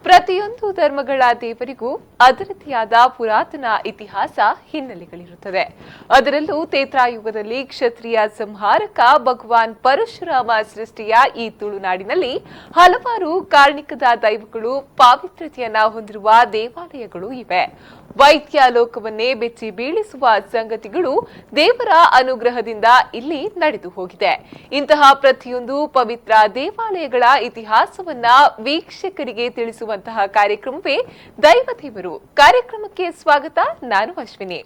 ಪ್ರತಿಯೊಂದು ಧರ್ಮಗಳ ದೇವರಿಗೂ ಅದರದ್ದೇ ಪುರಾತನ ಇತಿಹಾಸ ಹಿನ್ನೆಲೆಗಳಿರುತ್ತದೆ. ಅದರಲ್ಲೂ ತ್ರೇತಾಯುಗದಲ್ಲಿ ಕ್ಷತ್ರಿಯ ಸಂಹಾರಕ ಭಗವಾನ್ ಪರಶುರಾಮ ಸೃಷ್ಟಿಯ ಈ ತುಳುನಾಡಿನಲ್ಲಿ ಹಲವಾರು ಕಾರ್ಣಿಕದ ದೈವಗಳು, ಪಾವಿತ್ರ್ಯತೆಯನ್ನ ಹೊಂದಿರುವ ದೇವಾಲಯಗಳು ಇವೆ. ವೈದ್ಯ ಲೋಕವನ್ನೇ ಬೆಚ್ಚಿ ಬೀಳಿಸುವ ಸಂಗತಿಗಳು ದೇವರ ಅನುಗ್ರಹದಿಂದ ಇಲ್ಲಿ ನಡೆದು ಹೋಗಿದೆ. ಇಂತಹ ಪ್ರತಿಯೊಂದು ಪವಿತ್ರ ದೇವಾಲಯಗಳ ಇತಿಹಾಸವನ್ನ ವೀಕ್ಷಕರಿಗೆ ತಿಳಿಸುವಂತಹ ಕಾರ್ಯಕ್ರಮವೇ ದೈವದೇವರು. ಕಾರ್ಯಕ್ರಮಕ್ಕೆ ಸ್ವಾಗತ. ನಾನು ಅಶ್ವಿನಿ.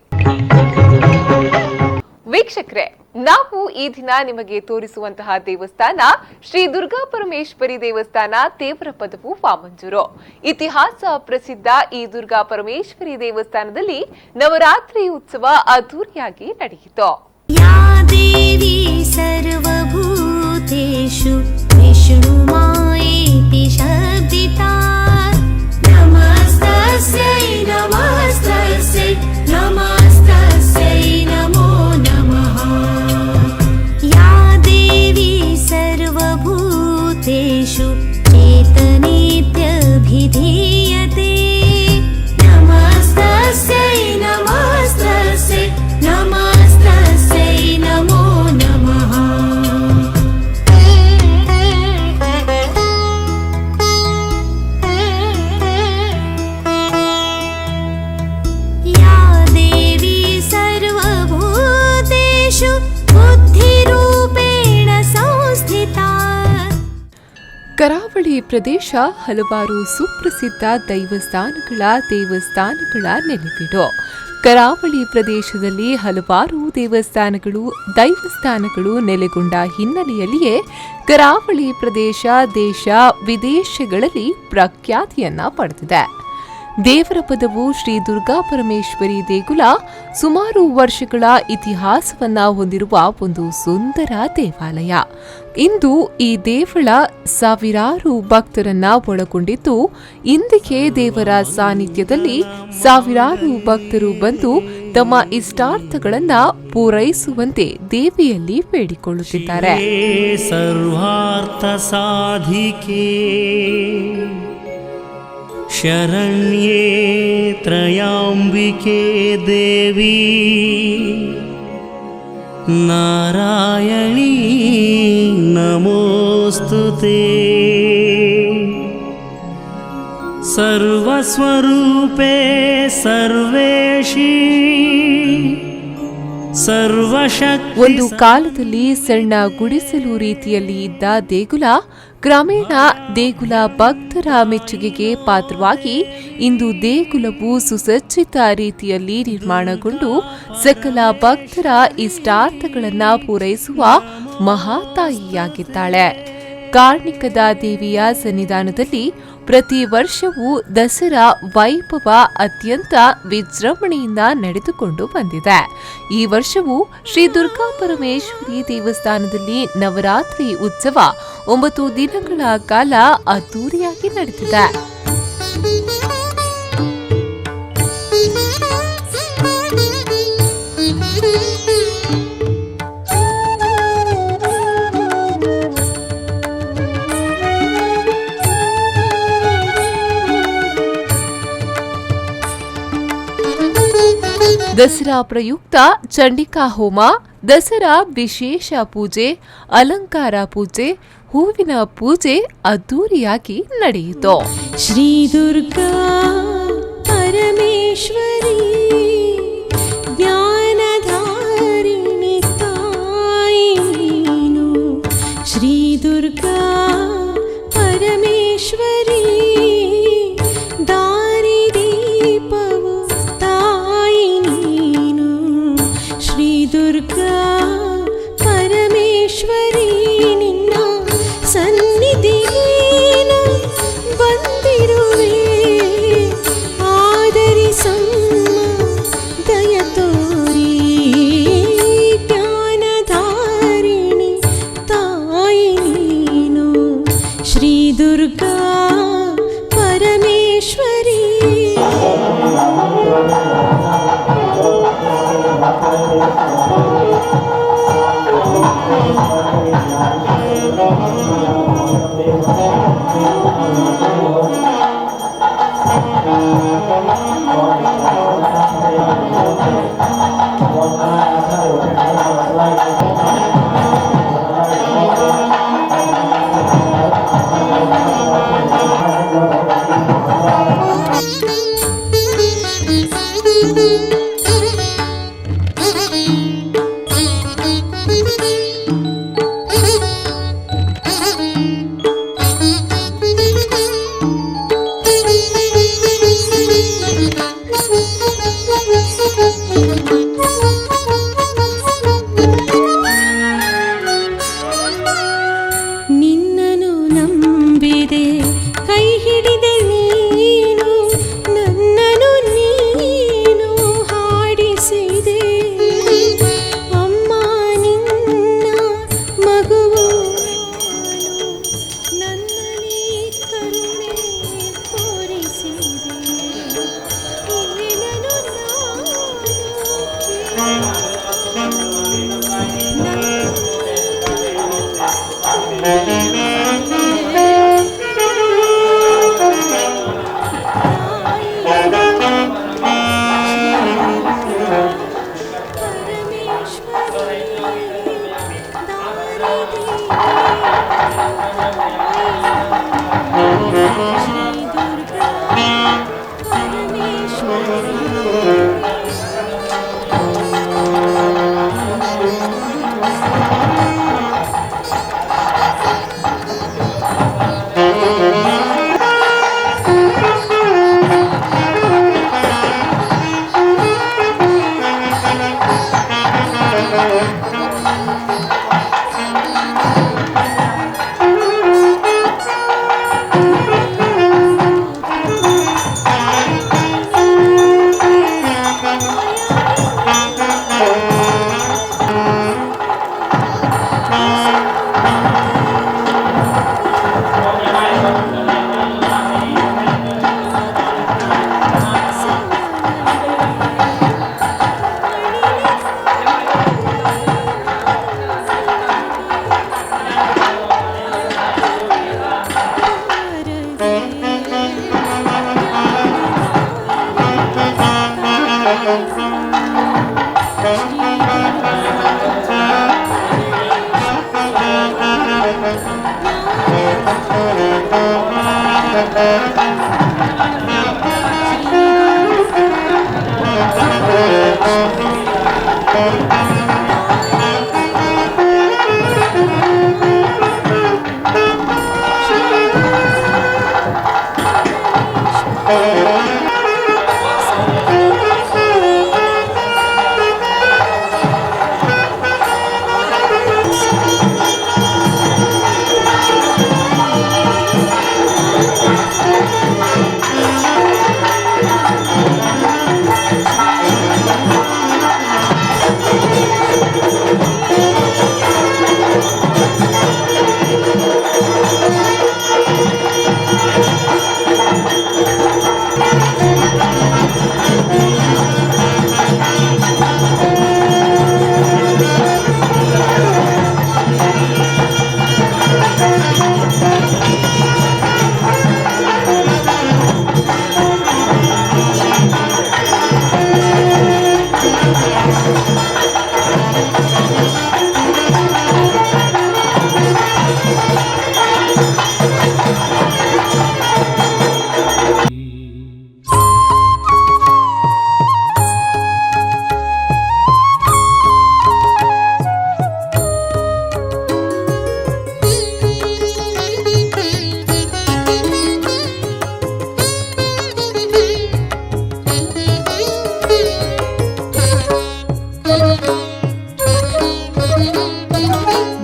ವೀಕ್ಷಕರೇ, ನಾವು ಈ ದಿನ ನಿಮಗೆ ತೋರಿಸುವಂತಹ ದೇವಸ್ಥಾನ ಶ್ರೀ ದುರ್ಗಾ ಪರಮೇಶ್ವರಿ ದೇವಸ್ಥಾನ, ದೇವರ ಪದವು, ವಾಮಂಜೂರು. ಇತಿಹಾಸ ಪ್ರಸಿದ್ಧ ಈ ದುರ್ಗಾ ಪರಮೇಶ್ವರಿ ದೇವಸ್ಥಾನದಲ್ಲಿ ನವರಾತ್ರಿ ಉತ್ಸವ ಅದ್ದೂರಿಯಾಗಿ ನಡೆಯಿತು. या देवी सर्वभूतेषु विष्णुमायेति शब्दिता, नमस्तस्यै नमस्तस्यै नमस्तस्यै नमो नमः। या देवी सर्वभूतेषु चेतनेत्यभिधीयते, नमस्तस्यै नमस्तस्यै नमस्तस्यै नमो नमः। या देवी सर्वभूतेषु बुद्धिरूपेण संस्थिता। ಕರಾವಳಿ ಪ್ರದೇಶ ಹಲವಾರು ಸುಪ್ರಸಿದ್ಧ ದೈವಸ್ಥಾನಗಳ ದೇವಸ್ಥಾನಗಳ ನೆಲೆವೀಡು. ಕರಾವಳಿ ಪ್ರದೇಶದಲ್ಲಿ ಹಲವಾರು ದೇವಸ್ಥಾನಗಳು, ದೈವಸ್ಥಾನಗಳು ನೆಲೆಗೊಂಡ ಹಿನ್ನೆಲೆಯಲ್ಲಿಯೇ ಕರಾವಳಿ ಪ್ರದೇಶ ದೇಶ ವಿದೇಶಗಳಲ್ಲಿ ಪ್ರಖ್ಯಾತಿಯನ್ನ ಪಡೆದಿದೆ. ದೇವರ ಪದವು ಶ್ರೀ ದುರ್ಗಾ ಪರಮೇಶ್ವರಿ ದೇಗುಲ ಸುಮಾರು ವರ್ಷಗಳ ಇತಿಹಾಸವನ್ನ ಹೊಂದಿರುವ ಒಂದು ಸುಂದರ ದೇವಾಲಯ. ಇಂದು ಈ ದೇವಳ ಸಾವಿರಾರು ಭಕ್ತರನ್ನ ಒಳಗೊಂಡಿದ್ದು, ಇಂದಿಗೆ ದೇವರ ಸಾನ್ನಿಧ್ಯದಲ್ಲಿ ಸಾವಿರಾರು ಭಕ್ತರು ಬಂದು ತಮ್ಮ ಇಷ್ಟಾರ್ಥಗಳನ್ನ ಪೂರೈಸುವಂತೆ ದೇವಿಯಲ್ಲಿ ಬೇಡಿಕೊಳ್ಳುತ್ತಿದ್ದಾರೆ. सर्वार्थसाधिके शरण्ये त्र्यम्बिके देवी नारायणी नमोऽस्तु ते। सर्वस्वरूपे सर्वेशी सर्वशक्ति ಒಂದು ಕಾಲದಲ್ಲಿ ಸಣ್ಣ ಗುಡಿಸಲು ರೀತಿಯಲ್ಲಿ ಇದ್ದ ದೇಗುಲ ಕ್ರಮೇಣ ದೇಗುಲ ಭಕ್ತರ ಮೆಚ್ಚುಗೆಗೆ ಪಾತ್ರವಾಗಿ, ಇಂದು ದೇಗುಲವು ಸುಸಜ್ಜಿತ ರೀತಿಯಲ್ಲಿ ನಿರ್ಮಾಣಗೊಂಡು ಸಕಲ ಭಕ್ತರ ಇಷ್ಟಾರ್ಥಗಳನ್ನು ಪೂರೈಸುವ ಮಹಾತಾಯಿಯಾಗಿದ್ದಾಳೆ. ಕಾರ್ಣಿಕದ ದೇವಿಯ ಸನ್ನಿಧಾನದಲ್ಲಿ ಪ್ರತಿ ವರ್ಷವೂ ದಸರಾ ವೈಭವ ಅತ್ಯಂತ ವಿಜೃಂಭಣೆಯಿಂದ ನಡೆದುಕೊಂಡು ಬಂದಿದೆ. ಈ ವರ್ಷವೂ ಶ್ರೀ ದುರ್ಗಾ ಪರಮೇಶ್ವರಿ ದೇವಸ್ಥಾನದಲ್ಲಿ ನವರಾತ್ರಿ ಉತ್ಸವ 9 ದಿನಗಳ ಕಾಲ ಅದ್ದೂರಿಯಾಗಿ ನಡೆದಿದೆ. ದಸರಾ ಪ್ರಯುಕ್ತ ಚಂಡಿಕಾ ಹೋಮ, ದಸರಾ ವಿಶೇಷ ಪೂಜೆ, ಅಲಂಕಾರ ಪೂಜೆ, ಹೂವಿನ ಪೂಜೆ ಅದ್ದೂರಿಯಾಗಿ ನಡೆಯಿತು. ಶ್ರೀ ದುರ್ಗಾ ಪರಮೇಶ್ವರಿ ಜ್ಞಾನಧಾರಿಣಿ ತಾಯಿ ನೀನು. ಶ್ರೀ ದುರ್ಗಾ ಪರಮೇಶ್ವರಿ ದಾರಿದೀಪವು ತಾಯಿ ನೀನು. ಶ್ರೀ ದುರ್ಗಾ ಪರಮೇಶ್ವರಿ ನಿನ್ನ ಸನ್ನಿಧಿಗೆ ನಾ ಬಂದಿರುವೆ. ಆದರಿಸಮ್ಮ ದಯ ತೋರಿ, ಜ್ಞಾನಧಾರಿಣಿ ತಾಯಿ ನೀನು. ಶ್ರೀ ದುರ್ಗಾ ಪರಮೇಶ್ವರಿ.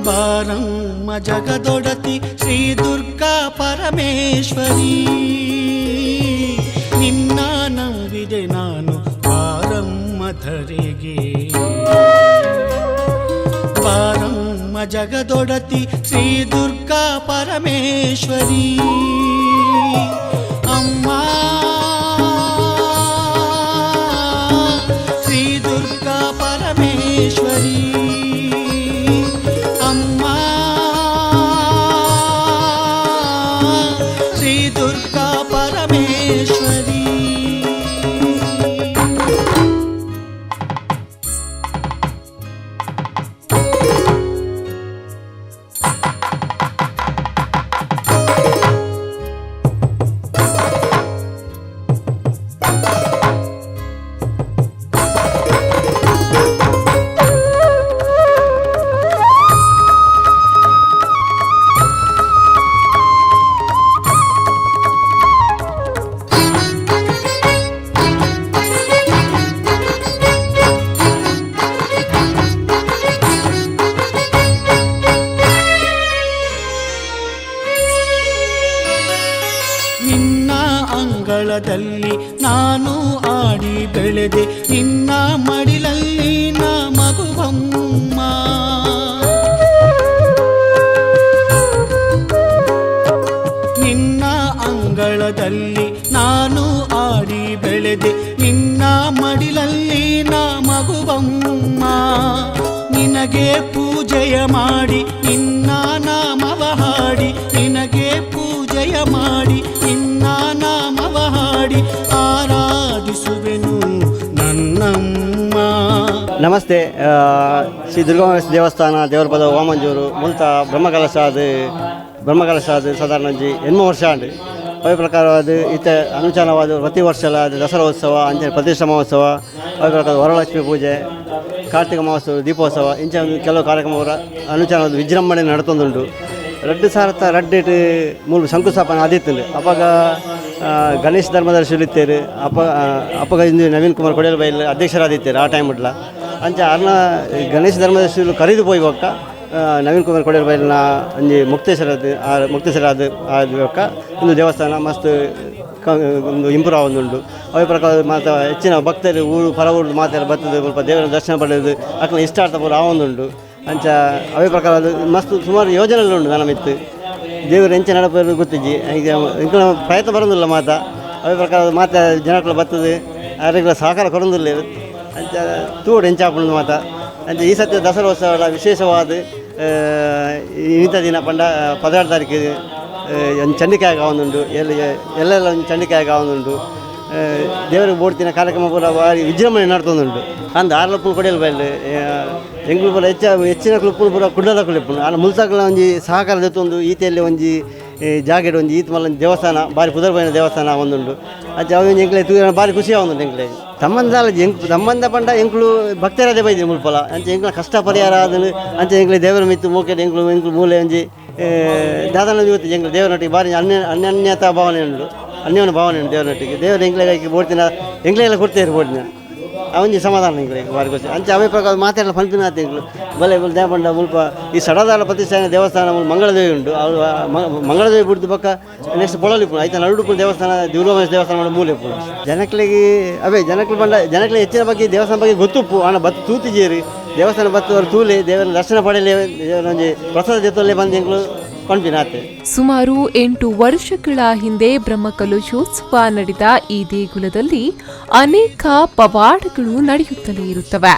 ಬಾರಮ್ಮ ಜಗದೊಡತಿ ಶ್ರೀ ದುರ್ಗಾ ಪರಮೇಶ್ವರಿ, ನಿನ್ನ ನಂಬಿದೆ ನಾನು ಬಾರಮ್ಮ ಧರೆಗೆ. ಬಾರಮ್ಮ ಜಗದೊಡತಿ ಶ್ರೀ ದುರ್ಗಾ ಪರಮೇಶ್ವರಿ, ಅಮ್ಮ ಶ್ರೀ ದುರ್ಗಾ ಪರಮೇಶ್ವರಿ, ಅಮ್ಮ ಶ್ರೀ ದುರ್ಗಾ ಪರಮೇಶ್ವರಿ. ನಿನ್ನ ಅಂಗಳದಲ್ಲಿ ನಾನು ಆಡಿ ಬೆಳೆದೆ, ನಿನ್ನ ಮಡಿಲಲ್ಲಿ ನಾ ಮಗುವಮ್ಮ. ನಿನ್ನ ಅಂಗಳದಲ್ಲಿ ನಾನು ಆಡಿ ಬೆಳೆದೆ, ನಿನ್ನ ಮಡಿಲಲ್ಲಿ ನಾ ಮಗುವಮ್ಮ. ನಿನಗೆ ಪೂಜೆಯ ಮಾಡಿ ನಿನ್ನ ನಾಮವ ಹಾಡಿ, ನಿನಗೆ ಪೂಜೆಯ ಮಾಡಿ ನಿನ್ನ ನಾಮವ ಹಾಡಿ ಆರಾಧಿಸುವೆನು ನನ್ನಮ್ಮ. ನಮಸ್ತೆ. ಶ್ರೀ ದುರ್ಗಾಮೇಶ್ವರ ದೇವಸ್ಥಾನ ದೇವರಪದ ವಾಮಂಜೂರು ಮುಲ್ತ ಬ್ರಹ್ಮಕಲಶ ಅದು ಬ್ರಹ್ಮಕಲಶ ಅದು ಸಾಧಾರಣ ಒಂಜಿ 80 ವರ್ಷ ಆಂಡ್. ಅವೇ ಪ್ರಕಾರವಾದ ಇತ್ತೆ ಅನುಚಾನವಾದ ಪ್ರತಿ ವರ್ಷಲ ಅದು ದಸರಾ ಉತ್ಸವ ಅಂಚನೆ ಪ್ರತಿಷ್ಠಾ ಮಹೋತ್ಸವ, ಅವೇ ಪ್ರಕಾರ ವರಲಕ್ಷ್ಮಿ ಪೂಜೆ, ಕಾರ್ತಿಕ ಮಹೋತ್ಸವ, ದೀಪೋತ್ಸವ ಇಂಚ ಕೆಲವು ಕಾರ್ಯಕ್ರಮ ಅನುಚಾನವಾದ ವಿಜೃಂಭಣೆ ನಡತೊಂದುಂಡು. 2002 ಮೂಲ ಶಂಕುಸ್ಥಾಪನೆ ಆದಿತ್ತುಂಡು. ಅಪಗ ಗಣೇಶ್ ಧರ್ಮದರ್ಶಿ ಇತ್ತೇರು, ಅಪ ಅಪಗ ಇಂದು ನವೀನ್ ಕುಮಾರ್ ಕೊಡಿಯಲ್ ಬೈಲ್ ಅಧ್ಯಕ್ಷರಾದಿತ್ತೇರು ಆ ಟೈಮ್ ಇಡ್ಲ. ಅಂಚ ಅರ್ನ ಗಣೇಶ್ ಧರ್ಮದರ್ಶಿಲು ಕರೀದು ಪೋಯಿ ಬೊಕ್ಕ ನವೀನ್ ಕುಮಾರ್ ಕೊಡಿಯಲ್ ಬೈಲ್ನ ಒಂಜಿ ಮುಕ್ತೇಶ್ವರದ ಮುಕ್ತೇಶ್ವರ ಆದ ಬೊಕ್ಕ ಇಂದು ದೇವಸ್ಥಾನ ಮಸ್ತ್ ಒಂದು ಇಂಪ್ರೂವ್ ಆವೊಂದುಂಡು. ಅವೇ ಪ್ರಕಾರ ಮಾತ ಹೆಚ್ಚಿನ ಭಕ್ತರು ಊರು ಪರ ಊರು ಮಾತೆಲ್ಲ ಬರ್ತದೆ, ಸ್ವಲ್ಪ ದೇವರ ದರ್ಶನ ಪಡೆದು ಅಕ್ಲ ಇಷ್ಟಾರ್ಥ ಪೂರ ಆವೊಂದುಂಡು. ಅಂಚ ಅವೇ ಪ್ರಕಾರ ಮಸ್ತ್ ಸುಮಾರು ಯೋಜನೆಗಳು ಉಂಡು ನನ್ನ ಮಿತ್ತು ದೇವರು ಎಂಚ ನಡಪರು ಗೊತ್ತಿಜ್ಜಿ, ಈಗ ಇಂಕ್ಲ ಪ್ರಯತ್ನ ಬರೋದಿಲ್ಲ ಮಾತ. ಅವೇ ಪ್ರಕಾರ ಮಾತ ಜನಕ್ಲ ಬರ್ತದೆ, ಅವರಿಗೆಲ್ಲ ಸಹಕಾರ ಕೊಡೋದಿಲ್ಲ. ಅಂಚ ತೂಡು ಎಂಚಾಪುಂಡು ಮಾತ. ಅಂಚ ಈ ಸತ್ಯ ದಸರೋತ್ಸವ ವಿಶೇಷವಾದ ಇಂಥ ದಿನ ಪಂಡ 16 ತಾರೀಕು ಒಂದು ಚಂಡಿಕಾಯ ಆವೊಂದುಂಡು, ಎಲ್ಲೆಲ್ಲ ಒಂದು ಚಂಡಿಕಾಯ ಆವೊಂದುಂಡು. ದೇವರಿಗೆ ಬೋಡ್ತಿನ ಕಾರ್ಯಕ್ರಮ ಪೂರ ಭಾರಿ ವಿಜೃಂಭಣೆ ನಡ್ತೊಂದುಂಡು. ಅಂದ್ ಆರ್ಲಪ್ಪು ಕೊಡಿಯಲ್ ಬೈಲ್ ಎಂಗ್ಲು ಪೂರ ಹೆಚ್ಚಿನ ಕ್ಲುಪ್ಪು ಪೂರ ಕುಡ್ಲದ ಕುಲಿಪ್ಪುಂಡು. ಆಂಡ ಮುಲ್ತಕ್ಲ ಒಂಜಿ ಸಹಕಾರ ದೆತ್ತೊಂದು ಈತೆಯಲ್ಲಿ ಒಂಜಿ ಜಾಗೆಡ್ ಒಂಜಿ ಈತ್ ಮಲ್ಲ ದೇವಸ್ಥಾನ ಬಾರಿ ಪುದರ್ ದೇವಸ್ಥಾನ ಒಂದುಂಡು ಅಂಚ ಅವು ಒಂಜಿ ಎಂಕ್ಲೆ ತೂಯನ ಬಾರಿ ಖುಷಿ ಆವೊಂದುಂಡು ಎಂಕ್ಲೆ ಸಂಬಂಧ ಸಂಬಂಧ ಪಂಡ ಎಂಕ್ಲು ಭಕ್ತರದೇ ಬೈದಿ ಮುಲ್ಪಲ ಅಂಚ ಎಂಕ್ಲ ಕಷ್ಟ ಪರಿಹಾರ ಆದನು ಅಂಚ ಎಂಕ್ಲೆ ದೇವರ ಮಿತ್ತು ಮೋಕೆಡ್ ಎಂಕ್ಲು ಎಂಕ್ಲು ಮೂಲೆ ಒಂಜಿ ದಾದನ ಜ್ಯೋತಿ ಎಂಕ್ಲು ದೇವರೊಟ್ಟಿಗೆ ಬಾರಿ ಅನ್ಯನ್ಯತಾ ಭಾವನೆ ಉಂಡು ಅನ್ಯೋನ್ಯ ಭಾವನೆ ಉಂಡು ದೇವರೊಟ್ಟಿಗೆ ದೇವರು ಎಂಕ್ಲೆಗೆ ಬೋಡ್ತಿನ ಎಂಕ್ಲೆಲ್ಲ ಕೊಡ್ತೇವೆ ಬೋಡ್ತಿನ ಅವೊಂಜಿ ಸಮಾಧಾನ ಎಂಕ್ಲೆಗ್ ಬಾರಿ ಖುಷಿ ಅಂಚ ಅವೇ ಪ್ರಕಾರ ಮಾತೆಲ್ಲ ಪನ್ಪಿನಾತ್ ಎಂಕ್ಲು ಬಲೆ ಬಲೆ ದೇಪಂಡ ಮುಲ್ಪ ಈ ಸಡದಾರ ಪ್ರತಿಷ್ಠಾನ ದೇವಸ್ಥಾನ ಮುಲ್ಪ ಮಂಗಳದೇವಿ ಉಂಡು ಅವು ಮಂಗಳದೇವಿ ಬುಡ್ದು ಬೊಕ್ಕ ನೆಕ್ಸ್ಟ್ ಪೊಳಲಿ ಉಪ್ಪುಂಡು ಐತ ನಡುಪುನ ದೇವಸ್ಥಾನ ದಿವ್ರಮೇಶ ದೇವಸ್ಥಾನ ಮೂಲೆ ಉಪ್ಪುಂಡು ಜನಕ್ಲೆಗ್ ಅವೇ ಜನಕ್ಲು ಪಂಡ ಜನಕ್ಲೆ ಹೆಚ್ಚಿನ ಬಗ್ಗೆ ದೇವಸ್ಥಾನ ಬಗ್ಗೆ ಗೊತ್ತುಪ್ಪು ಆಂಡ ಬತ್ತು ತೂತಿಜೇರು ದೇವಸ್ಥಾನ ಬತ್ತು ಅವರು ತೂಲೆ ದೇವರ ದರ್ಶನ ಪಡೆಯಲೇ ದೇವರ ಒಂಜಿ ಪ್ರಸಾದ ಜೊತೆಲೆ ಬಂದು ಎಂಕ್ಲು ಪನ್ಪಿನಾತೆ. ಸುಮಾರು 8 ವರ್ಷಗಳ ಹಿಂದೆ ಬ್ರಹ್ಮಕಲಶೋತ್ಸವ ನಡೆದ ಈ ದೇಗುಲದಲ್ಲಿ ಅನೇಕ ಪವಾಡಗಳು ನಡೆಯುತ್ತಲೇ ಇರುತ್ತವೆ.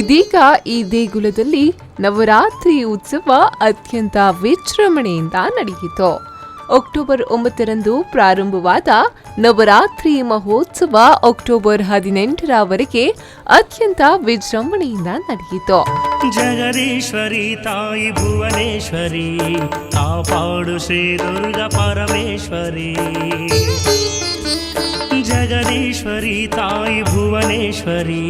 ಇದೀಗ ಈ ದೇಗುಲದಲ್ಲಿ ನವರಾತ್ರಿ ಉತ್ಸವ ಅತ್ಯಂತ ವಿಜೃಂಭಣೆಯಿಂದ ನಡೆಯಿತು. ಅಕ್ಟೋಬರ್ 9ರಂದು ಪ್ರಾರಂಭವಾದ ನವರಾತ್ರಿ ಮಹೋತ್ಸವ ಅಕ್ಟೋಬರ್ 18ರವರೆಗೆ ಅತ್ಯಂತ ವಿಜೃಂಭಣೆಯಿಂದ ನಡೆಯಿತು. ಜಗದೀಶ್ವರಿ ತಾಯಿ ಭುವನೇಶ್ವರಿ ಕಾಪಾಡು ಶ್ರೀ ದುರ್ಗಾ ಪರಮೇಶ್ವರಿ. ಜಗದೀಶ್ವರಿ ತಾಯಿ ಭುವನೇಶ್ವರಿ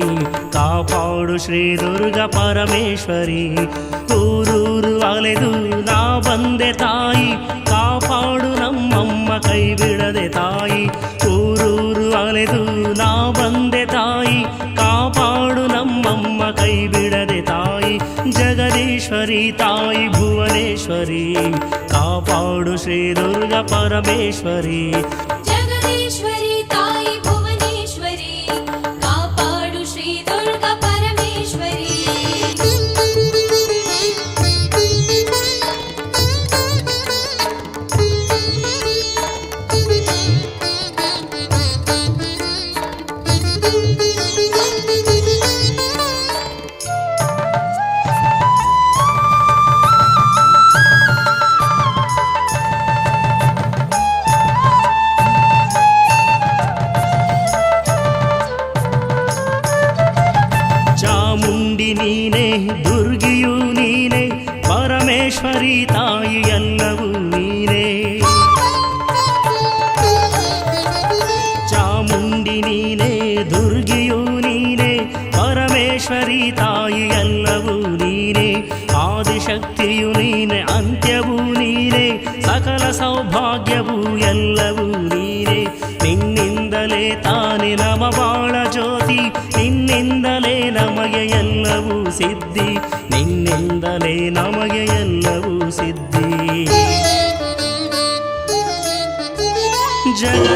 ಕಾಪಾಡು ಶ್ರೀ ದುರ್ಗಾ ಪರಮೇಶ್ವರಿ. ಊರೂರು ಅಲೆದು ನಾ ಬಂದೆ ತಾಯಿ ಕಾಪಾಡು ನಮ್ಮಮ್ಮ ಕೈ ಬಿಡದೆ ತಾಯಿ. ಊರೂರು ಅಲೆದು ನಾ ಬಂದೆ ತಾಯಿ ಕಾಪಾಡು ನಮ್ಮಮ್ಮ ಕೈ ಬಿಡದೆ ತಾಯಿ. ಜಗದೀಶ್ವರಿ ತಾಯಿ ಭುವನೇಶ್ವರಿ ಕಾಪಾಡು ಶ್ರೀ ದುರ್ಗಾ ಪರಮೇಶ್ವರಿ. ಜಗದೀಶ್ವರಿ ತಾಯಿ ಭುವನೇಶ್ವರಿ ಕಾಪಾಡು ಶ್ರೀ ದುರ್ಗಾ ಪರಮೇಶ್ವರಿ. ಚಾಮುಂಡಿ ನೀನೇ ದುರ್ಗಿಯು ನೀನೇ ಪರಮೇಶ್ವರಿ ತಾಯಿ ಎಲ್ಲವೂ ನೀನೇ. ಚಾಮುಂಡಿ ನೀನೇ ದುರ್ಗಿಯು ನೀನೇ ಪರಮೇಶ್ವರಿ ತಾಯಿ ಎಲ್ಲವೂ ನೀನೇ. ಆದಿಶಕ್ತಿಯು ನೀನೆ ಅಂತ್ಯವೂ ನೀನೇ ಸಕಲ ಸೌಭಾಗ್ಯವೂ ಎಲ್ಲವೂ ನೀನೇ. ನಿನ್ನಿಂದಲೇ ತಾನೇ ನಮ ಬಾಳ ಜ್ಯೋತಿ ನಿನ್ನಿಂದಲೇ ನಮಗೆ ಎಲ್ಲವೂ ಸಿದ್ಧಿ ನಿನ್ನಿಂದಲೇ ನಮಗೆ ಎಲ್ಲವೂ ಸಿದ್ಧಿ. ಜಗ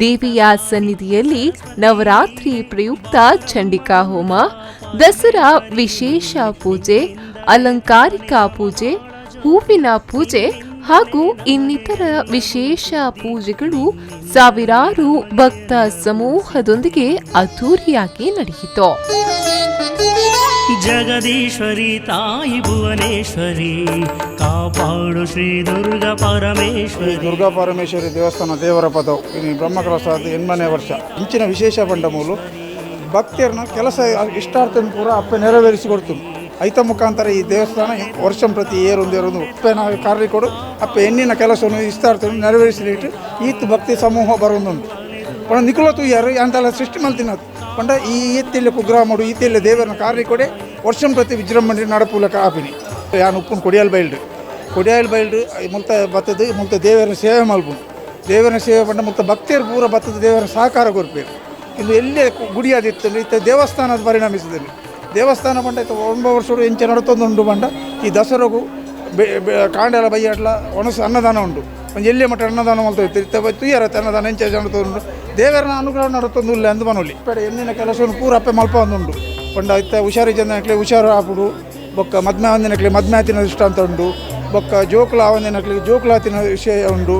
ದೇವಿಯ ಸನ್ನಿಧಿಯಲ್ಲಿ ನವರಾತ್ರಿ ಪ್ರಯುಕ್ತ ಚಂಡಿಕಾ ಹೋಮ, ದಸರಾ ವಿಶೇಷ ಪೂಜೆ, ಅಲಂಕಾರಿಕ ಪೂಜೆ, ಹೂವಿನ ಪೂಜೆ ಹಾಗೂ ಇನ್ನಿತರ ವಿಶೇಷ ಪೂಜೆಗಳು ಸಾವಿರಾರು ಭಕ್ತ ಸಮೂಹದೊಂದಿಗೆ ಅದ್ದೂರಿಯಾಗಿ ನಡೆಯಿತು. ಜಗದೀಶ್ವರಿ ತಾಯಿ ಭುವನೇಶ್ವರಿ ಕಾಪಾಡು ಶ್ರೀ ದುರ್ಗಾ ಪರಮೇಶ್ವರಿ. ದುರ್ಗಾ ಪರಮೇಶ್ವರಿ ದೇವಸ್ಥಾನ ದೇವರ ಪದವು ಇನ್ನು ಬ್ರಹ್ಮಕಲಶ 8ನೇ ವರ್ಷ. ಇಂಚಿನ ವಿಶೇಷ ಬಂಡಮೂಲು ಭಕ್ತಿಯರನ್ನ ಕೆಲಸ ಇಷ್ಟಾರ್ಥ ಪೂರ ಅಪ್ಪೆ ನೆರವೇರಿಸಿಕೊಡ್ತು. ಐತ ಮುಖಾಂತರ ಈ ದೇವಸ್ಥಾನ ವರ್ಷ ಪ್ರತಿ ಏರೊಂದು ಏರೊಂದು ಅಪ್ಪೆನ ಕಾರ್ಯ ಕೊಡು ಅಪ್ಪೆ ಎಣ್ಣಿನ ಕೆಲಸವನ್ನು ಇಷ್ಟಾರ್ಥವನ್ನು ನೆರವೇರಿಸಲಿಟ್ಟು ಈತ್ ಭಕ್ತಿ ಸಮೂಹ ಬರೋದುಂಟು. ಪಂಡ ನಿಕುಲ ತೂಯಾರು ಅಂತೆಲ್ಲ ಸೃಷ್ಟಿ ಮಲ್ತಿನದು ಪಂಡ ಈ ಈತ್ತಿಲ್ಲ ಕುಗ್ರಾಮಡು ಈತಿಲ್ಲ ದೇವರನ್ನ ಕಾರ್ಯ ಕೊಡೆ ವರ್ಷ ಪ್ರತಿ ವಿಜೃಂಭಣೆ ನಡಪುಲಕ ಆಪಿನಿ. ಯಾನು ಉಪ್ಪುನ್ ಕೊಡಿಯಾಲ್ ಬೈಲ್ಡು ಕೊಡಿಯಾಲ್ ಬೈಲ್ಡು ಮುಲ್ತ ಬತ್ತದು ಮುಲ್ತ ದೇವರನ್ನ ಸೇವೆ ಮಲ್ಪುನು. ದೇವರ ಸೇವೆ ಪಂಡ ಮುಕ್ತ ಭಕ್ತಿಯರು ಪೂರ ಬತ್ತದ ದೇವರ ಸಹಕಾರ ಕೊರ್ಪೇರು. ಇದು ಎಲ್ಲೇ ಗುಡಿಯಾದಿತ್ತು ಇತ್ತ ದೇವಸ್ಥಾನದ ಪರಿಣಮಿಸಿದಲ್ಲಿ ದೇವಸ್ಥಾನ ಪಂಡ ಇತ್ತ 9 ವರ್ಷ ಎಂಚ ನಡತೊಂದುಂಡು ಪಂಡ ಈ ದಸರಗು ಕಾಂಡೆಲ ಬಯ್ಯಾಡ್ಲ ಒಣಸು ಅನ್ನದಾನ ಉಂಡು ಒಂಜಿ ಎಲ್ಲಿಯ ಮಟ್ಟ ಅನ್ನದಾನ ಮಲ್ತ ಇತ್ತು ಇತ್ತ ತುಯ್ಯರತ್ತೆ ಅನ್ನದಾನ ಎಂಚ ನಡತೊಂದುಂಡು ದೇವರನ ಅನುಗ್ರಹ ನಡತೊಂದು ಇಲ್ಲ ಅಂದು ಮನೋಲಿ ಪೇಡ ಎನ್ನಿನ ಕೆಲಸವನ್ನು ಪೂರ ಅಪ್ಪೆ ಮಲ್ಪ ಒಂದುಂಡು ಪಂಡ ಇತ್ತ ಹುಷಾರಿ ಜನಕ್ಲೆ ಹುಷಾರು ಆಪುಡು ಬೊಕ್ಕ ಮದ್ಮೆ ಒಂದಿನಕ್ಲೆ ಮದ್ಮೆ ಆತಿನ ದೃಷ್ಟಾಂತ ಉಂಡು ಬೊಕ್ಕ ಜೋಕುಲ ಆವಂದಿನಕ್ಲೆ ಜೋಕುಲಾತಿನ ವಿಷಯ ಉಂಡು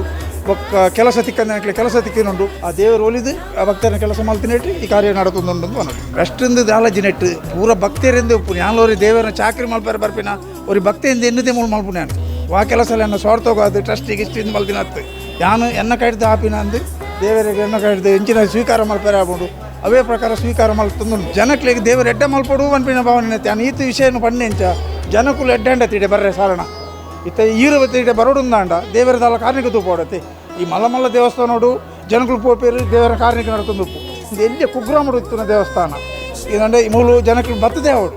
ಬೊಕ್ಕ ಕೆಲಸ ತಿಕ್ಕಂದಿನಕ್ಲೆ ಕೆಲಸ ತಿಕ್ಕಿನುಂಡು ಆ ದೇವರು ಒಲಿದು ಆ ಭಕ್ತರನ ಕೆಲಸ ಮಲ್ತಿನೆಟ್ಟು ಈ ಕಾರ್ಯ ನಡತೊಂದುಂಡು ಅಂತ ಮನೋಲಿ. ಅಷ್ಟಿಂದ ದಾಲಜಿ ನೆಟ್ಟು ಪೂರ ಭಕ್ತರಿಂದ ಉಪ್ಪು ಯಾನ್ಲೋರಿ ದೇವರನ್ನ ಚಾಕ್ರಿ ಮಲ್ಪಾರ ಬರ್ಪಿನ ಒರಿ ಭಕ್ತಿಯಿಂದ ಎನ್ನದೇ ಮೂಲ ಮಲ್ಪು ನಾನು ವಾ ಕೆಲಸ ಎಲ್ಲ ಸ್ವಾರ್ಥೋಗಾದು ಟ್ರಸ್ಟಿಗೆ ಇಷ್ಟಿಂದ ಮಲ್ತಿನ ಹತ್ತು ಯಾನು ಎನ್ನ ಕೈಡ್ದು ಆಪಿನ ಅಂದು ದೇವರಿಗೆ ಎನ್ನ ಕೈಡ್ದು ಎಂಚಿನ ಸ್ವೀಕಾರ ಮಲ್ಪಾರ ಆಪುಂಡು ಅವೇ ಪ್ರಕಾರ ಸ್ವೀಕಾರ ಮಲ್ತೊಂದುಂಡು. ಜನಕ್ಲೆಗ್ ದೇವರು ಎಡ್ಡೆ ಮಲ್ಪೊಡು ಪನ್ಪಿನ ಭಾವನೆ ಯಾನ್ ಈತ ವಿಷಯನು ಪಣ್ಣೆಂಚ ಜನಕುಲು ಎಡ್ಡೆ ತೀಡೆ ಬರ್ರೆ ಸಾರಣ ಇತ್ತ ಈರವತ್ತು ಇಡೆ ಬರೋಡುಂದಾಂಡ ದೇವರ ದಾಲ ಕಾರ್ಣಿಕ ತೂಪೋಡತ್ತೆ ಈ ಮಲ್ಲ ಮಲ್ಲ ದೇವಸ್ಥಾನೋಡು ಜನಕುಲು ಪೋಪೇರು ದೇವರ ಕಾರ್ಣಿಕ ನಡತೊಂದುಪ್ಪು ಇದು ಎಲ್ಲಿ ಕುಗ್ರಾಮಡು ಇತ್ತಿನ ದೇವಸ್ಥಾನ ಇದಂಡೆ ಈ ಮೂಲು ಜನಕುಲು ಬತ್ತದೆ ಅವಡು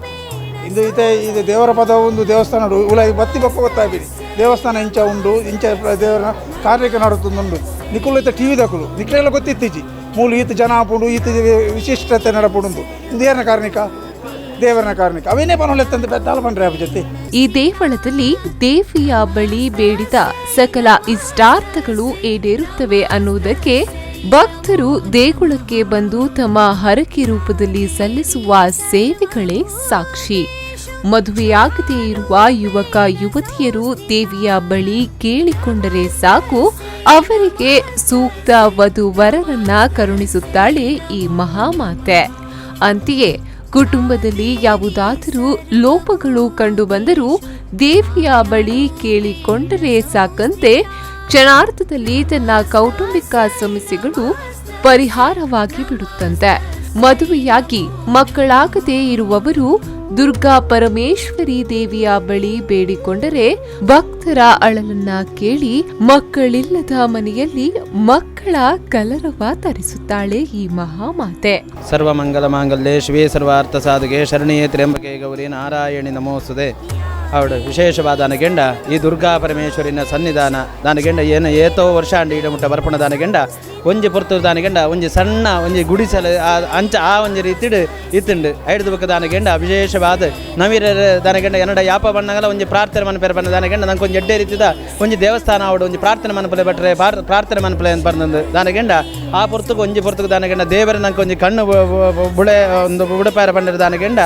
ಇಂದು ಈತ ಇದು ದೇವರ ಪದ ಒಂದು ದೇವಸ್ಥಾನ ಉಲಾಯಿ ಬತ್ತಿ ಬೊಕ್ಕ ಗೊತ್ತಾಪಿರಿ ದೇವಸ್ಥಾನ ಇಂಚ ಉಂಡು ಇಂಚ ದೇವರ ಕಾರ್ಣಿಕ ನಡತೊಂದುಂಡು. ನಿಕುಲು ಇತ್ತ ಟಿ ವಿ ದಕುಲು ನಿಕ್ಲೆಲ್ಲ ಗೊತ್ತಿತ್ತೀಚಿ ಮೂಲು ಈತ ಜನ ಆಪುಂಡು ಈತ ವಿಶಿಷ್ಟತೆ ನಡಪುಂಡು ಇದು ಏನ ಕಾರ್ಣಿಕ ದೇವರನ ಕಾರ್ಣಿಕ ಅವೇನೇ ಪನೊಲೆತ್ತಂದು ಪೆದ್ದಾಲ ಪಂಡ್ರೆ ಜೊತೆ. ಈ ದೇವಳದಲ್ಲಿ ದೇವಿಯ ಬಳಿ ಬೇಡಿದ ಸಕಲ ಇಷ್ಟಾರ್ಥಗಳು ಈಡೇರುತ್ತವೆ ಅನ್ನುವುದಕ್ಕೆ ಭಕ್ತರು ದೇಗುಲಕ್ಕೆ ಬಂದು ತಮ್ಮ ಹರಕೆ ರೂಪದಲ್ಲಿ ಸಲ್ಲಿಸುವ ಸೇವೆಗಳೇ ಸಾಕ್ಷಿ. ಮದುವೆಯಾಗದೇ ಇರುವ ಯುವಕ ಯುವತಿಯರು ದೇವಿಯ ಬಳಿ ಕೇಳಿಕೊಂಡರೆ ಸಾಕು, ಅವರಿಗೆ ಸೂಕ್ತ ವಧುವರರನ್ನ ಕರುಣಿಸುತ್ತಾಳೆ ಈ ಮಹಾಮಾತೆ. ಅಂತೆಯೇ ಕುಟುಂಬದಲ್ಲಿ ಯಾವುದಾದರೂ ಲೋಪಗಳು ಕಂಡುಬಂದರೂ ದೇವಿಯ ಬಳಿ ಕೇಳಿಕೊಂಡರೆ ಸಾಕಂತೆ ಕ್ಷಣಾರ್ಧದಲ್ಲಿ ತನ್ನ ಕೌಟುಂಬಿಕ ಸಮಸ್ಯೆಗಳು ಪರಿಹಾರವಾಗಿ ಬಿಡುತ್ತಂತೆ. ಮದುವೆಯಾಗಿ ಮಕ್ಕಳಾಗದೇ ಇರುವವರು ದುರ್ಗಾ ಪರಮೇಶ್ವರಿ ದೇವಿಯ ಬಳಿ ಬೇಡಿಕೊಂಡರೆ ಭಕ್ತರ ಅಳಲನ್ನ ಕೇಳಿ ಮಕ್ಕಳಿಲ್ಲದ ಮನೆಯಲ್ಲಿ ಮಕ್ಕಳ ಕಲರವ ತರಿಸುತ್ತಾಳೆ ಈ ಮಹಾಮಾತೆ. ಸರ್ವಮಂಗಲ ಮಾಂಗಲ್ಯೆ ಶಿವೇ ಸರ್ವಾರ್ಥ ಸಾಧಕೆ ಶರಣಿಯೇ ತ್ರ್ಯಂಬಕೆ ಗೌರಿ ನಾರಾಯಣಿ ನಮೋಸ್ತುತೆ. ಅವಳು ವಿಶೇಷವಾದ ದಾನಗೆಂಡ ಈ ದುರ್ಗಾ ಪರಮೇಶ್ವರಿನ ಸನ್ನಿಧಾನ ದಾನಗೆಂಡ ಏನು ಏತೋ ವರ್ಷ ಅಂಡಿ ಇಡಮುಟ್ಟ ಬರ್ಪಣ ದಾನಗೆಂಡ ಒಂಜಿ ಪೊರ್ತು ದಾನಗೆಂಡ ಒಂಜಿ ಸಣ್ಣ ಒಂಜಿ ಗುಡಿಸಲ ಅಂಚ ಆ ಒಂಜಿ ರೀತಿಡ್ ಇತ್ತುಂಡು ಐಡ್ದು ಬೊಕ್ಕ ದಾನಗೆಂಡ ವಿಶೇಷವಾದ ನವೀರ ದಾನಗೆಂಡ ಎನ್ನಡ ಯಾಪ ಬಣ್ಣಗಲ ಒಂಜಿ ಪ್ರಾರ್ಥನೆ ಮನಪೆರ ಬಣ್ಣ ದಾನಗೆಂಡ ನಂಗೆ ಒಂಜಿ ಎಡ್ಡೆ ರೀತಿದ ಒಂಜಿ ದೇವಸ್ಥಾನ ಅವಡು ಒಂಜಿ ಪ್ರಾರ್ಥನೆ ಮನಪಲೆ ಬಟ್ರೆ ಪ್ರಾರ್ಥನೆ ಮನಪಲೆ ಅಂತ ಬಂದಂದು ದಾನಗೆಂಡ ಆ ಪೊರ್ತುಗು ಒಂಜಿ ಪೊರ್ತುಗು ದಾನಗೆಂಡ ದೇವರ ನಂಗೆ ಒಂಜಿ ಕಣ್ಣು ಬುಳೆ ಒಂದು ಬುಡಪಾರ ಬಂಡರ ದಾನಗೆಂಡ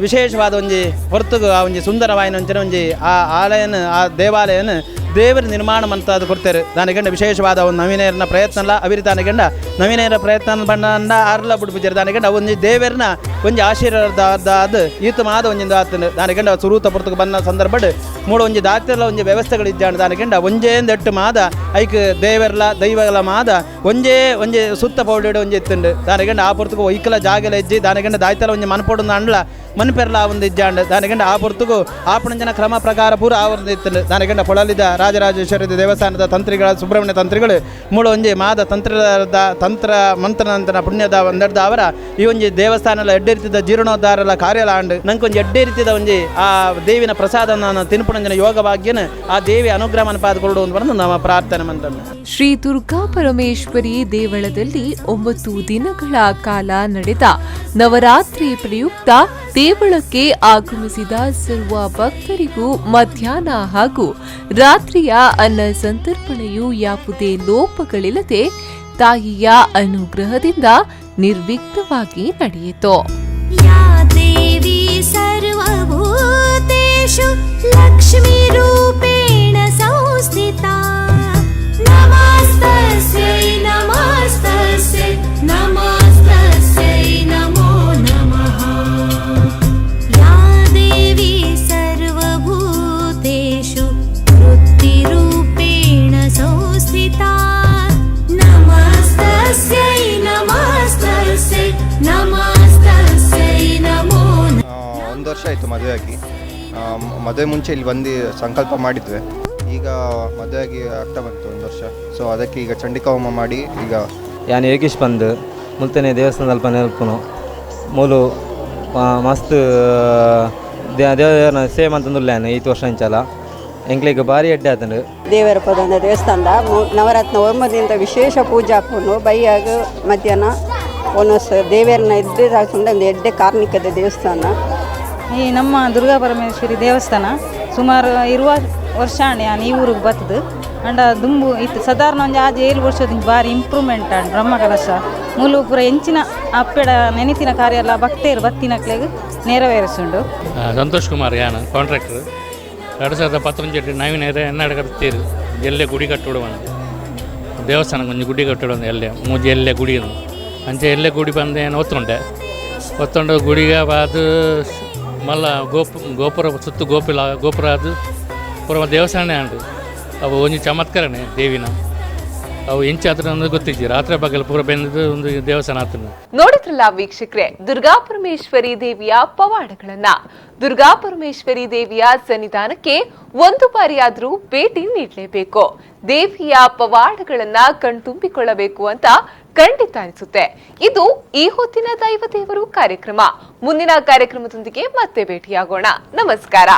ವಿಶೇಷವಾದ ಒಂಜಿ ಹೊರತುಗು ಆ ಒಂಜಿ ಸುಂದರವಾಯಿನ ಒಂಚಿನ ಒಂಜಿ ಆ ಆಲಯನ ಆ ದೇವಾಲಯನ ದೇವರ ನಿರ್ಮಾಣ ಮಂತಾದ ಕೊಡ್ತಾರೆ ದಾನಗೆಂಡ ವಿಶೇಷವಾದ ಒಂದು ನವೀನರನ ಪ್ರಯತ್ನ ಅಲ್ಲ ಅವಿರಿ ದಾನಗೆಂಡ ನವೀನರ ಪ್ರಯತ್ನ ಬಣ್ಣ ಅರ್ಲ ಬಿಡ್ಬಿಜಾರ ದಾನಗೆಂಡ ಒಂಜಿ ದೇವರನ ಒಂಜಿ ಆಶೀರ್ವಾದ ಈತ ಮಾದ ಒಂಜಿ ಆತನ ದಾನಗೆಂಡ ಸುರೂತ ಪೊರ್ತುಗು ಬನ್ನ ಸಂದರ್ಭಡ್ ಮೂಡ ಒಂಜಿ ದಾತಿರ್ಲ ಒಂಜಿ ವ್ಯವಸ್ಥೆಗಳಿದ್ದಾಣ ದಾನಗೆಂಡ ಒಂಜೇ ಎಟ್ಟು ಮಾದ ಐಕ್ ದೇವರ್ಲ ದೈವಗಳ ಮಾದ ಒಂಜೇ ಒಂಜಿ ಸುತ್ತ ಪೌಡಿಡು ಒಂಜಿ ಇತ್ತುಂಡು ದಾನಗೆಂಡ ಆ ಪೊರ್ತುಗು ಒಯ್ಕಲ ಜಾಗಲ ಹೆಜ್ಜಿ ದಾನಗೆಂಡ ದಾಯ್ತಲ ಒಂಜಿ ಮನ್ಪೊಡು ಅಂಡ್ಲ ಮನ್ಪೆರ್ಲ ಒಂದು ಇಜ್ಜಾಂಡ್ ದಾನಗೆಂಡ ಆ ಪೊರ್ತುಗು ಆಪಣಂಜನ ಕ್ರಮ ಪ್ರಕಾರ ಪೂರ ಆ ಒಂದು ಇತ್ತುಂಡು ದಾನಗೆಂಡ ಪೊಳಲಿದ ರಾಜರಾಜೇಶ್ವರಿ ದೇವಸ್ಥಾನದ ತಂತ್ರಿಗಳ ಸುಬ್ರಹ್ಮಣ್ಯ ತಂತ್ರಿಗಳು ಮೂಲ ಒಂಜಿ ಮಾದ ತಂತ್ರದ ತಂತ್ರ ಮಂತ್ರನಂತನ ಪುಣ್ಯದ ಒಂದೆಡ್ದ ಅವರ ಈ ಒಂಜಿ ದೇವಸ್ಥಾನ ಎಡ್ಡೆ ರೀತಿದ ಜೀರ್ಣೋದ್ಧಾರಲ ಕಾರ್ಯಲ ಆಂಡ್ ನಂಗೆ ಒಂಜಿ ಎಡ್ಡೆ ರೀತಿದ ಒಂಜಿ ಆ ದೇವಿನ ಪ್ರಸಾದ ನಾನು ತಿನ್ಪುಣಂಜನ ಯೋಗ ಭಾಗ್ಯನ ಆ ದೇವಿ ಅನುಗ್ರಹ ಮನಪಾದ ಕೊಡು ಅಂತ ಬಂದು ನಮ್ಮ ಪ್ರಾರ್ಥನೆ ಮಂತನ್ನು. ಶ್ರೀ ದುರ್ಗಾ ಪರಮೇಶ್ವರಿ ದೇವಳದಲ್ಲಿ 9 ದಿನಗಳ ಕಾಲ ನಡೆದ ನವರಾತ್ರಿ ಪ್ರಯುಕ್ತ ದೇವಳಕ್ಕೆ ಆಗಮಿಸಿದ ಸರ್ವ ಭಕ್ತರಿಗೂ ಮಧ್ಯಾಹ್ನ ಹಾಗೂ ರಾತ್ರಿಯ ಅನ್ನ ಸಂತರ್ಪಣೆಯು ಯಾವುದೇ ಲೋಪಗಳಿಲ್ಲದೆ ತಾಯಿಯ ಅನುಗ್ರಹದಿಂದ ನಿರ್ವಿಘ್ನವಾಗಿ ನಡೆಯಿತು. ಯಾ ದೇವಿ ಸರ್ವಭೂತೇಷು ಲಕ್ಷ್ಮೀ ರೂಪೇಣ ಸಂಸ್ಥಿತಾ ನಮಸ್ತಸ್ಯೈ ನಮಸ್ತಸ್ಯೈ ನಮಸ್ತಸ್ಯೈ ನಮೋ ನಮಃ. ಯಾ ದೇವಿ ಸರ್ವಭೂತೇಷು ವೃತ್ತಿರೂಪೇಣ ಸಂಸ್ಥಿತಾ ನಮಸ್ತಸ್ಯೈ ನಮಸ್ತಸ್ಯೈ ನಮಸ್ತಸ್ಯೈ ನಮೋ ಒಂದು ವರ್ಷ ಆಯಿತು ಮದುವೆಯಾಗಿ. ಮದುವೆ ಮುಂಚೆ ಇಲ್ಲಿ ಬಂದು ಸಂಕಲ್ಪ ಮಾಡಿದ್ವಿ, ಈಗ ಮದುವೆಯಾಗಿ ಆಗ್ತಾ ಬಂತು ಒಂದು ವರ್ಷ. ಸೊ ಅದಕ್ಕೆ ಈಗ ಚಂಡಿಕಾ ಹೋಮ ಮಾಡಿ ಈಗ ಯಾನ್ ಏಕಿಶ್ ಬಂದು ಮುಲ್ತನೆ ದೇವಸ್ಥಾನದ ಅಲ್ಪ ನೆಲ್ಪುನು ಮೂಲು ಮಸ್ತ್ ದೇವರ ಸೇವೆ ಮಂತೊಂದುಲ್ಲೆ ಯಾನ್ ಈತ್ ವರ್ಷ ಇಂಚಲ. ಎಂಕ್ಲೆಗ್ ಬಾರಿ ಎಡ್ಡೆ ಆತುಂಡು. ದೇವರ ಪದೊಂದ ದೇವಸ್ಥಾನದ ನವರತ್ನ ಒರ್ಮದಿಂದ ವಿಶೇಷ ಪೂಜೆ ಆಪುಂಡು. ಬಯ್ಯಾಗ ಮಧ್ಯಾಹ್ನ ಒನಸ್ ದೇವರನ್ನ ಎಡ್ಡೆ ಒಂದು ಎಡ್ಡೆ ಕಾರ್ಣಿಕದ ದೇವಸ್ಥಾನ. ಈ ನಮ್ಮ ದುರ್ಗಾ ಪರಮೇಶ್ವರಿ ದೇವಸ್ಥಾನ ಸುಮಾರು ಇರುವ ವರ್ಷ ಆಂಡ್ ಈ ಊರಿಗೆ ಬತ್ತದು. ಅಂಡ ದುಂಬು ಇತ್ತು ಸಾಧಾರಣ ಒಂಜಿ ಆಜ್ 7 ವರ್ಷದ ಬಾರಿ ಇಂಪ್ರೂವ್ಮೆಂಟ್ ಆಂಡ್. ಬ್ರಹ್ಮಕಲಶ ಮೂಲು ಪೂರ ಎಂಚಿನ ಅಪ್ಪೆಡ ನೆನೆತಿನ ಕಾರ್ಯ ಎಲ್ಲ ಭಕ್ತೇರು ಬತ್ತಿನಕ್ಲೆಗ್ ನೆರವೇರಿಸುಂಡು. ಸಂತೋಷ್ ಕುಮಾರ್ ಯಾನ್ ಕಾಂಟ್ರಾಕ್ಟರ್. 2019 ನವೀನ ಎನ್ನಾಡ ತೀರು ಎಲ್ಲೆ ಗುಡಿ ಕಟ್ಟುಡು ದೇವಸ್ಥಾನ ಒಂಜಿ ಗುಡಿ ಕಟ್ಟುಡು ಎಲ್ಲೆ ಮೂಜಿ ಎಲ್ಲೆ ಗುಡಿ ಅಂಚೆ ಎಲ್ಲೆ ಗುಡಿ ಬಂದು ಏನು ಒತ್ತುಂಡೆ ಒತ್ತುಂಡು ಗುಡಿಗೆ ಅದು ಮಲ್ಲ ಗೋಪುರ ಸುತ್ತು ಗೋಪಿಲ ಗೋಪುರ ಅದು ಪೂರ ದೇವಸ್ಥಾನ ಅಂಡು. ಅವು ಒಂಜಿ ಚಮತ್ಕಾರನೇ ದೇವಿನ ಅವು ಎಂಚಾತ್ರ ಅನ್ನೋದು ಗೊತ್ತಿಜ್ಜಿ. ರಾತ್ರಿ ಪಗಲು ಪೂರ ಬೆಂದದ್ದು ಒಂದು ದೇವಸ್ಥಾನ ಆತನ. ನೋಡಿದ್ರಲ್ಲ ವೀಕ್ಷಕರೇ, ದುರ್ಗಾ ಪರಮೇಶ್ವರಿ ದೇವಿಯ ಪವಾಡಗಳನ್ನ. ದುರ್ಗಾ ಪರಮೇಶ್ವರಿ ದೇವಿಯ ಸನ್ನಿಧಾನಕ್ಕೆ ಒಂದು ಬಾರಿಯಾದ್ರೂ ಭೇಟಿ ನೀಡಲೇಬೇಕು. ದೇವಿಯ ಪವಾಡಗಳನ್ನ ಕಣ್ತುಂಬಿಕೊಳ್ಳಬೇಕು ಅಂತ ಖಂಡಿತ ಅನಿಸುತ್ತೆ. ಇದು ಈ ಹೊತ್ತಿನ ದೈವ ದೇವರು ಕಾರ್ಯಕ್ರಮ. ಮುಂದಿನ ಕಾರ್ಯಕ್ರಮದೊಂದಿಗೆ ಮತ್ತೆ ಭೇಟಿಯಾಗೋಣ. ನಮಸ್ಕಾರ.